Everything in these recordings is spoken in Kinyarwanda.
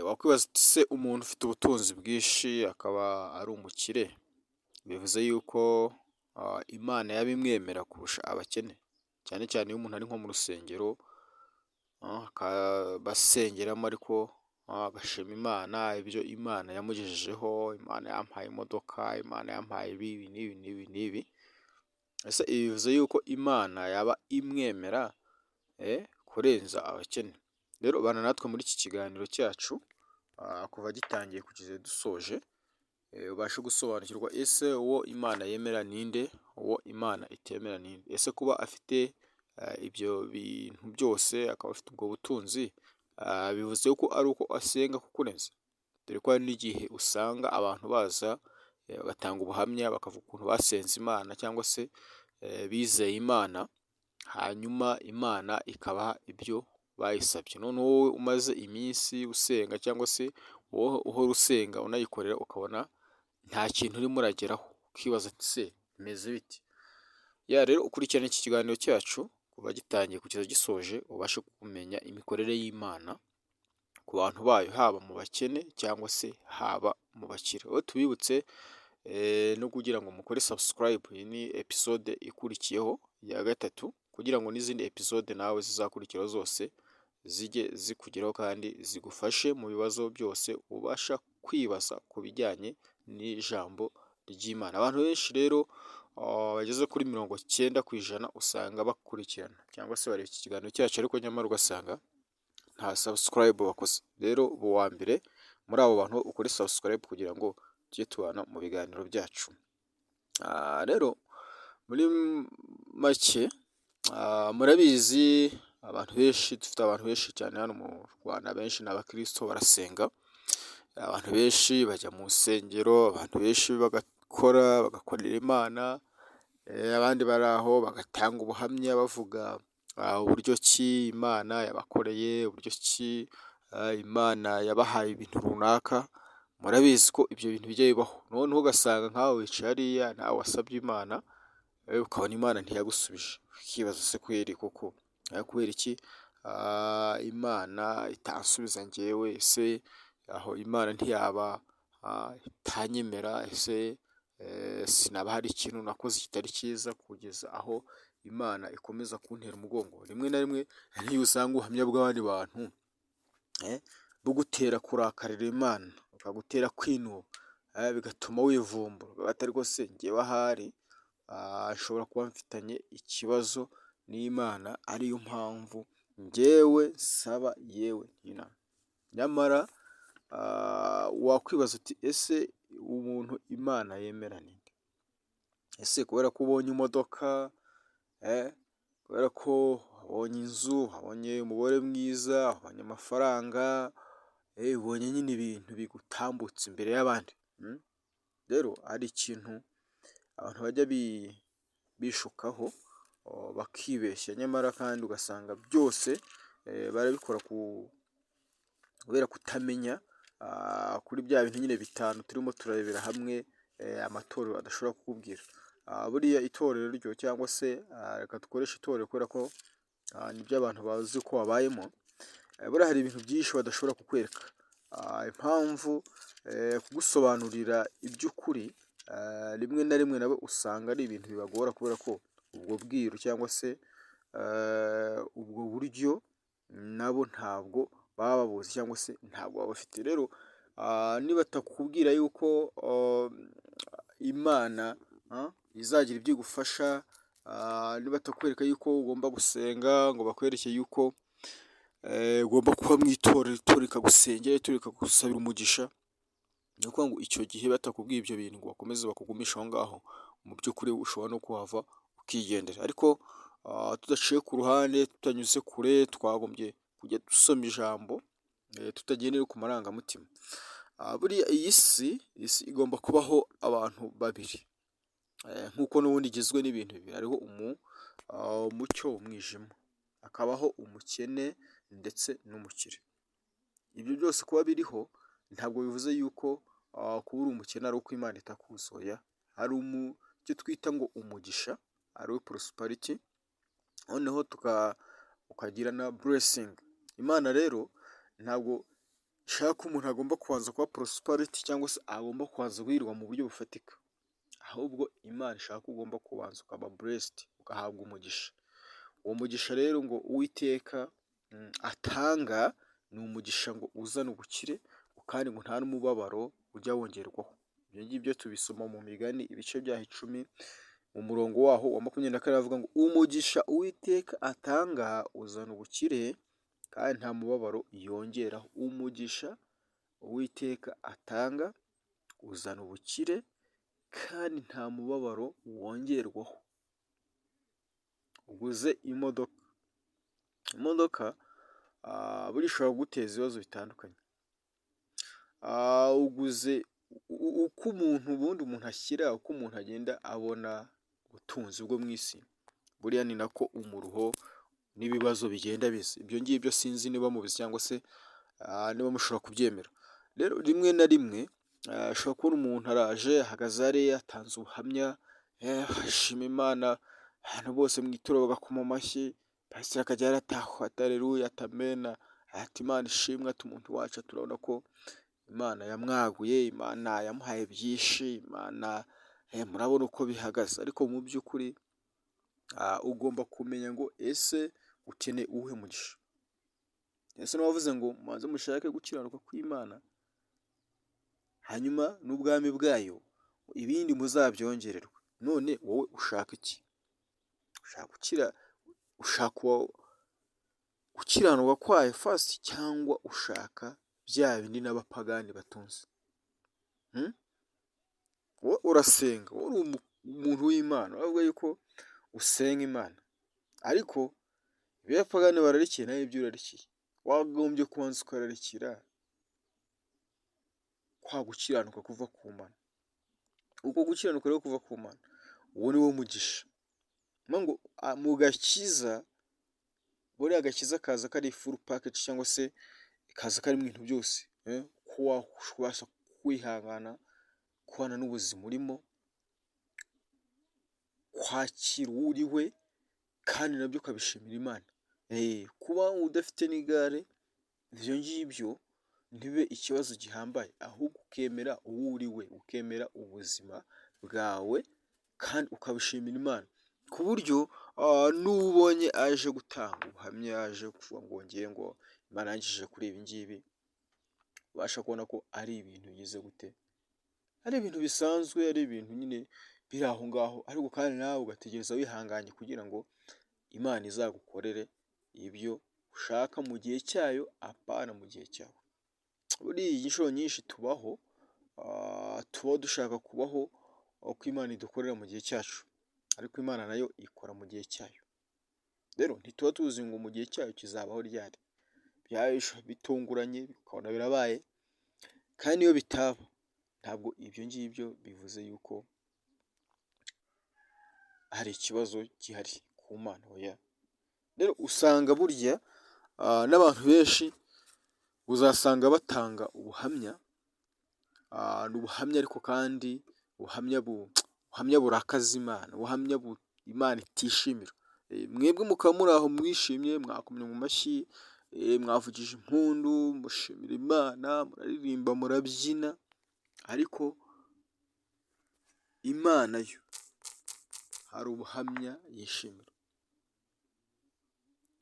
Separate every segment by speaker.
Speaker 1: Wakwibaza uti: "Se umuntu ufite ubutunzi bwinshi akaba ari umukire, bivuze yuko Imana yaba imwemera kurusha abakene?" Cyane cyane iyo umuntu ari nko mu rusengero, basengeramo, ariko agashima Imana ibyo Imana yamugejejeho: "Imana yampaye imodoka, Imana yampaye ibi n'ibi n'ibi n'ibi." Ese ibi bivuze yuko Imana yaba imwemera kurenza abakene? Rero bana natwe muri iki kiganiro cyacu kuva gitangiye kugeza dusoje, ubashe gusobanukirwa: ese uwo Imana yemera ninde? Uwo Imana itemera ninde? Ese kuba afite ibyo bintu byose, akaba afite ubwo butunzi, bivuze ko ari uko asenga kukurenza? Dore ko hari n'igihe usanga abantu baza bagatanga ubuhamya, bakavuga ukuntu basenze Imana cyangwa se bizeye Imana, hanyuma Imana ikabaha ibyo bayisabye. Noneho wowe umaze iminsi usenga, cyangwa se wowe uhora usenga unayikorera, ukabona nta kintu urimo urageraho, ukibaza ati: "Se bimeze bite?" Ya, rero ukurikirana iki kiganiro cyacu kuva gitangiye kugeza gisoje, ubashe kumenya imikorere y'Imana ku bantu bayo, haba mu bakene cyangwa se haba mu bakire. Aho tubibutse no kugira ngo mukore subscribe, iyi ni episode ikurikiyeho ya gatatu, kugira ngo n'izindi episode nawe zizakurikiraho zose zijye zikugeraho kandi zigufashe mu bibazo byose ubasha kwibaza ku bijyanye n'ijambo ry'Imana. Abantu benshi rero bageze kuri 90% usanga bakurikirana cyangwa se bareba iki kiganiro cyacu, ariko nyamara ugasanga nta subscribe bakoze. Rero uba uwa mbere muri abo bantu, ukore subscribe kugira ngo tujye tubana mu biganiro byacu. Rero muri make, murabizi, abantu benshi, dufite abantu benshi cyane hano mu Rwanda, benshi ni abakristo, barasenga, abantu benshi bajya mu nsengero, abantu benshi bagakora, bagakorera Imana, abandi bari aho bagatanga ubuhamya bavuga uburyo ki Imana yabakoreye, uburyo ki Imana yabahaye ibintu runaka. Murabizi ko ibyo bintu bijya bibaho. Noneho ugasanga nkawe wicaye hariya, nawe wasabye Imana, ukabona Imana ntiyagusubije, ukibaza: "Se kweri koko kubera iki Imana itansubiza njyewe? Ese aho Imana ntiyaba itanyemera? Ese sinaba hari ikintu nakoze kitari cyiza kugeza aho Imana ikomeza kuntera umugongo?" Rimwe na rimwe hari n'igihe usanga ubuhamya bw'abandi bantu bugutera kurakarira Imana, bukagutera kwinuba, bigatuma wivumbura ati: "Ariko se njyewe ahari nshobora kuba mfitanye ikibazo n'Imana, ariyo mpamvu njyewe nsaba yewe ntiname?" Nyamara wakwibaza uti: "Ese umuntu Imana yemera ni nde?" Ese kubera ko ubonye imodoka, kubera ko wabonye inzu, wabonye umugore mwiza, wabonye amafaranga, ubonye nyine ibintu bigutambutsa imbere y'abandi? Rero hari ikintu abantu bajya bishukaho bakibeshya, nyamara kandi ugasanga byose barabikora kubera kutamenya kuri bya bintu nyine bitanu turimo turarebera hamwe amatorero adashobora kukubwira. Buriya itorero ryo, cyangwa se reka dukoreshe itorero kubera ko nibyo abantu bazi ko wabayemo, buriya hari ibintu byinshi badashobora kukwereka. Impamvu kugusobanurira iby'ukuri rimwe na rimwe nabo usanga ari ibintu bibagora, kubera ko ubwo bwiru cyangwa se ubwo buryo nabo ntabwo baba babuzi cyangwa se ntabwo baba bafite. Rero nibatakubwira yuko Imana izagira ibyo igufasha, nibatakwereka yuko ugomba gusenga, ngo bakwereke yuko ugomba kuba mu itorero, itorero rikagusengera, itorero rikagusabira umugisha, ni ukuvuga ngo icyo gihe batakubwiye ibyo bintu ngo bakomeze bakugumishe aho ngaho, mu by'ukuri ushobora no kuhava ukigendera. Ariko tudaciye ku ruhande, tutanyuze kure, twagombye kujya dusoma ijambo tutagendeye ku marangamutima. Buriya iyi si, isi igomba kubaho abantu babiri, nk'uko n'ubundi igizwe n'ibintu bibiri: hariho umucyo, umwijima, hakabaho umukene ndetse n'umukire. Ibyo byose kuba biriho ntabwo bivuze yuko kuba uri umukene ari uko Imana itakuzi, oya. Hari icyo twita ngo umugisha, ariwo prosperity, noneho ukagira na blessing. Imana rero ntabwo Ishaka ko umuntu agomba kubanza kuba prosperity cyangwa se agomba kubanza guhirwa mu buryo bufatika, ahubwo Imana ishaka ko ugomba kubanza ukaba blessed, ugahabwa umugisha. Uwo mugisha rero ngo Uwiteka atanga ni umugisha ngo uzana ubukire, kandi ngo nta n'umubabaro ujya wongerwaho. Ibyo ngibyo tubisoma mu Migani, ibice byaho 10, mu murongo waho wa 24, avuga ngo: "Umugisha Uwiteka atanga uzana ubukire, kandi nta mubabaro yongeraho." Umugisha Uwiteka atanga uzana ubukire, kandi nta mubabaro wongerwaho. Uguze imodoka, imodoka buriya ishobora kuguteza ibibazo bitandukanye. Uguze uko umuntu, ubundi umuntu ashyira, uko umuntu agenda abona ubutunzi bwo mu isi, buriya ni nako umuruho n'ibibazo bigenda biza. Ibyo ngibyo sinzi niba mubizi cyangwa se niba mushobora kubyemera. Rero rimwe na rimwe ushobora kubona umuntu araje, ahagaze hariya, atanze ubuhamya, ashima Imana, abantu bose mu itorero bagakoma amashyi, pasiteri akajya arataha ati: "Aleluya", ati: "Amena", ati: "Imana ishimwe", ati: "Umuntu wacu turabona ko Imana yamwaguye, Imana yamuhaye byinshi, Imana murabona uko bihagaze." Ariko mu by'ukuri ugomba kumenya ngo: ese ukeneye uwuhe mugisha? Ese wavuze ngo mubanze mushake gukiranuka kw'Imana, hanyuma n'ubwami bwayo, ibindi muzabyongererwe. None wowe ushaka iki? Ushaka gukira, ushaka gukiranirwa kwayo first, cyangwa ushaka bya bindi n'abapagani batunze? Wowe urasenga, wowe uri umuntu w'Imana, uravuga yuko usenga Imana, ariko ibyo abapagani bararikiye nawe ibyo urarikiye. Wagombye kubanza ukararikira kwa gukiranuka kuva ku Mana. Uko gukiranuka rero kuva ku Mana, uwo ni wo mugisha. Ngo mu gakiza, buriya agakiza kaza kari full package cyangwa se kaza karimo ibintu byose, ko wabasha kwihangana, kubana n'ubuzima urimo, kwakira uwo uri we, kandi nabyo ukabishimira Imana. Kuba udafite n'igare, ibyo ngibyo ntibibe ikibazo gihambaye, ahubwo ukemera uwo uri we, ukemera ubuzima bwawe kandi ukabishimira Imana, ku buryo n'uwo ubonye aje gutanga ubuhamya, aje kuvuga ngo ngiye, ngo Imana yangejeje kuri ibi ngibi, ubasha kubona ko ari ibintu bigize gute, ari ibintu bisanzwe, ari ibintu nyine biri aho ngaho, ariko kandi nawe ugategereza wihanganye kugira ngo Imana izagukorere ibyo ushaka mu gihe cyayo, apana mu gihe cyawe. Buriya inshuro nyinshi tubaho, tubaho dushaka kubaho uko Imana idukorera mu gihe cyacu, ariko Imana nayo ikora mu gihe cyayo. Rero ntituba tuzi ngo mu gihe cyayo kizabaho ryari, bitunguranye ukabona birabaye, kandi niyo bitaba ntabwo ibyo ngibyo bivuze yuko hari ikibazo gihari ku Mana, oya. Rero usanga burya n'abantu benshi uzasanga batanga ubuhamya, ni ubuhamya ariko kandi ubuhamya burakaza Imana, ubuhamya Imana itishimira. Mwebwe mukaba muri aho mwishimye, mwakomye mu mashyi, mwavugije impundu, mushimira Imana, muraririmba, murabyina, ariko Imana yo hari ubuhamya yishimira.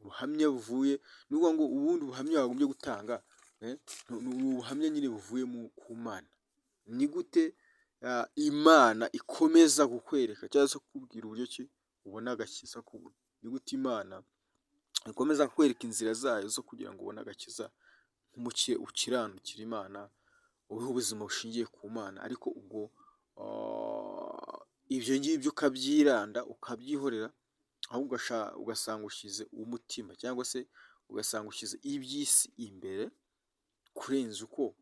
Speaker 1: Ubuhamya buvuye, ni ukuvuga ngo ubundi buhamya wagombye gutanga ni ubuhamya nyine buvuye ku Mana. Ni gute Imana ikomeza kukwereka cyangwa se kukubwira uburyo ki ubona agakiza? Ni gute Imana ikomeza kukwereka inzira zayo zo kugira ngo ubone agakiza, nk'umukire ukiranukira Imana, ubeho ubuzima bushingiye ku Mana, ariko ubwo ibyo ngibyo ukabyiranda, ukabyihorera, ahubwo ugasanga ushyize umutima cyangwa se ugasanga ushyize iby'isi imbere kurenza uko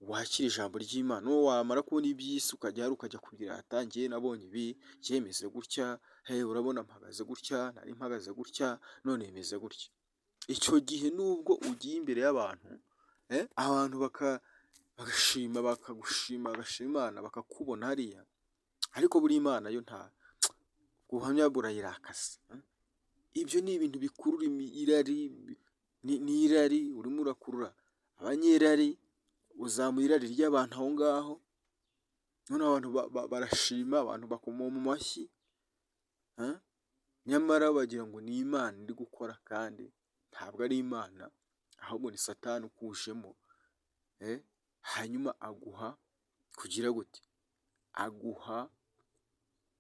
Speaker 1: wakira ijambo ry'Imana? Noneho wamara kubona iby'isi ukajya hariya ukajya kubirata: "Njye nabonye ibi, njye meze gutya, urabona mpagaze gutya, nari mpagaze gutya, none meze gutya." Icyo gihe nubwo ugiye imbere y'abantu, abantu bagashima, bakagushima, bagashima Imana, bakakubona hariya, ariko buriya Imana yo nta ubuhamya burayirakaza. Ibyo ni ibintu bikurura irari, ni irari urimo urakurura. Abandi Abanyerari, uzamuye irari ry'abantu aho ngaho, noneho abantu barashima, abantu bakoma mu mashyi, nyamara bagira ngo ni Imana iri gukora, kandi ntabwo ari Imana, ahubwo ni Satani ukujemo, hanyuma aguha kugira gute? Aguha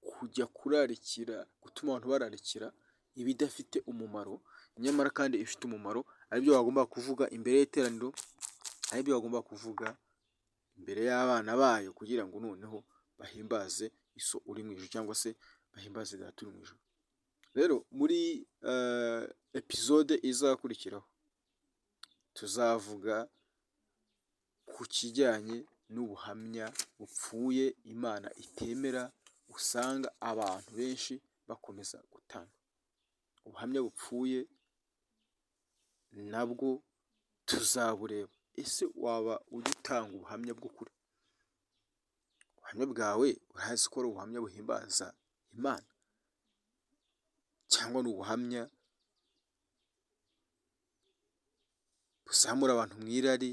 Speaker 1: kujya kurarikira, gutuma abantu bararikira ibidafite umumaro, nyamara kandi ibifite umumaro aribyo wagomba kuvuga imbere y'iteraniro, aribyo wagomba kuvuga imbere y'abana bayo, kugira ngo noneho bahimbaze iso uri mu ijuru, cyangwa se bahimbaze Data uri mu ijuru. Rero muri episode izakurikiraho tuzavuga ku kijyanye n'ubuhamya bupfuye Imana itemera, usanga abantu benshi bakomeza gutanga. Ubuhamya bupfuye nabwo tuzabureba. Ese waba ujya utanga ubuhamya bw'ukuri? Ubuhamya bwawe urazi ko ari ubuhamya buhimbaza Imana, cyangwa ni ubuhamya buzamura abantu mu irari?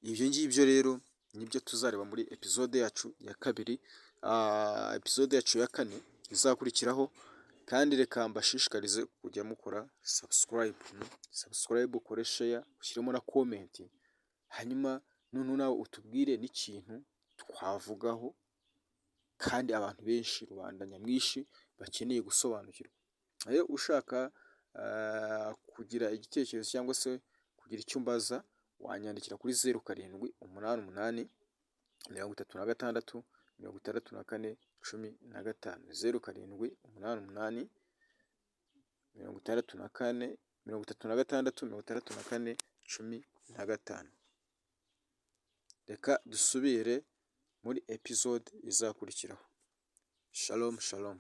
Speaker 1: Ibyo ngibyo rero nibyo tuzareba muri episode yacu ya kabiri, episode yacu ya kane izakurikiraho. Kandi reka mbashishikarize kujya mukora subscribe, subscribe, ukore share, ushyiremo na comment, hanyuma noneho nawe utubwire n'ikintu twavugaho kandi abantu benshi, rubanda nyamwinshi bakeneye gusobanukirwa. Rero ushaka kugira igitekerezo cyangwa se kugira icyo umbaza, wanyandikira kuri 0788366415, 0788 64 36 64 15. Reka dusubire muri episode izakurikiraho. Shalom shalom.